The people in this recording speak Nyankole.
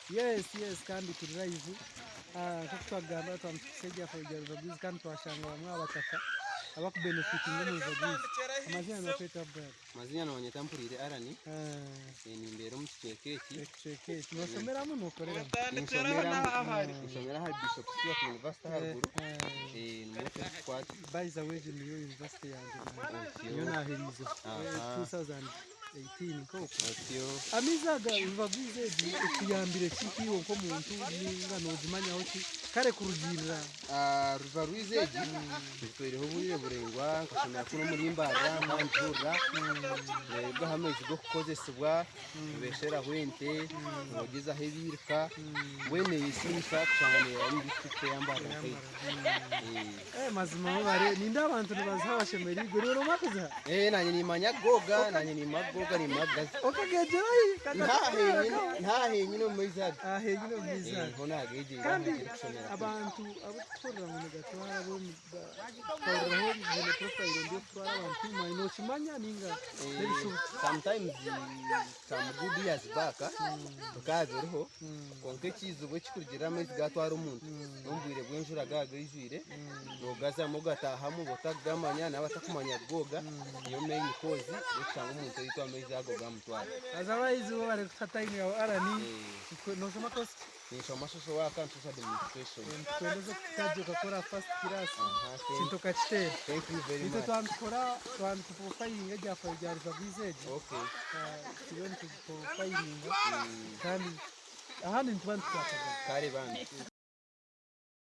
Yes yes kandi turi live nk'oku twakugamba twaba nitukuhitsya ebyafaayo bya River Gwizi kandi twashanga bamwe aha bataka abakubenefitinga omu River Gwizi. Amaziina nibakweta brother? Amaziina nibanyeta Mpuriire Allan, nimbeera omu kicweka eki. Ekicweka eki. Noshomeramu nokoreramu? Ninshomeramu, ninshomera ahari Bishop Stuart University aharuguru, nimwo turikukwata. By the way egi niyo university yangye nanye, niyo naheriizeho 2018 nk'okwo. Amaizi aga River Gwizi egi ekuyambire ki iwe nk'omuntu ninga nogimanyaho ki kare kurugiirira. River Rwizi egi ntwireho obwire buraingwa nkashomera kunu omuri Mbarara nkaba ngihurira neerugaho amaizi g'okukozesibwa nibeesheraho ente nibogyezaho ebiirika mbwenu neeyesiimisa kushanga neeraba omu disiturikiti eya Mbarara nk'eitu. Mazima webare nindeeba abantu nibaziha bashemereirwe naiwe noomanya kuziha? Naanye nimmanya googa naanye nimmanya googa nimmanya kugaziha. Okagegyera hi? N'aha henyine omu maizi aga. Aha henyine omu maizi aga. Niho naagegyeire Kandi ahu turikushomera. abantu abu turikuhurira ngu nigatwara bo twahuriraho baine profile mbi y'okutwara abantu manya nookimanya nainga n'ebishuba? Sometimes some good years back bikaba biriho kwonka ekizibu ekirikurugiirira amaizi gaatwara omuntu n'omu bwire bw'enjura gaba gaijwire noogazamu ogataahamu oba otakugamanya naaba atakumanya kugooga niyo main cause y'okushanga omuntu oitwa amaizi ago gamutwara. Haza abahizi bo barikuha time yawe Allan, noshoma course ki? Ninshoma social work and social administration. Nitukwendeza okuhika gye okakora first class ekintu okakiteera. Thank you very Itwe much. twaba nitukora twaba nituprofilinga ebyafaayo bya River Gwizi egi Okay. turiyo nituprofilinga kandi ahandi nituba nitukwatagana. Kare bambi.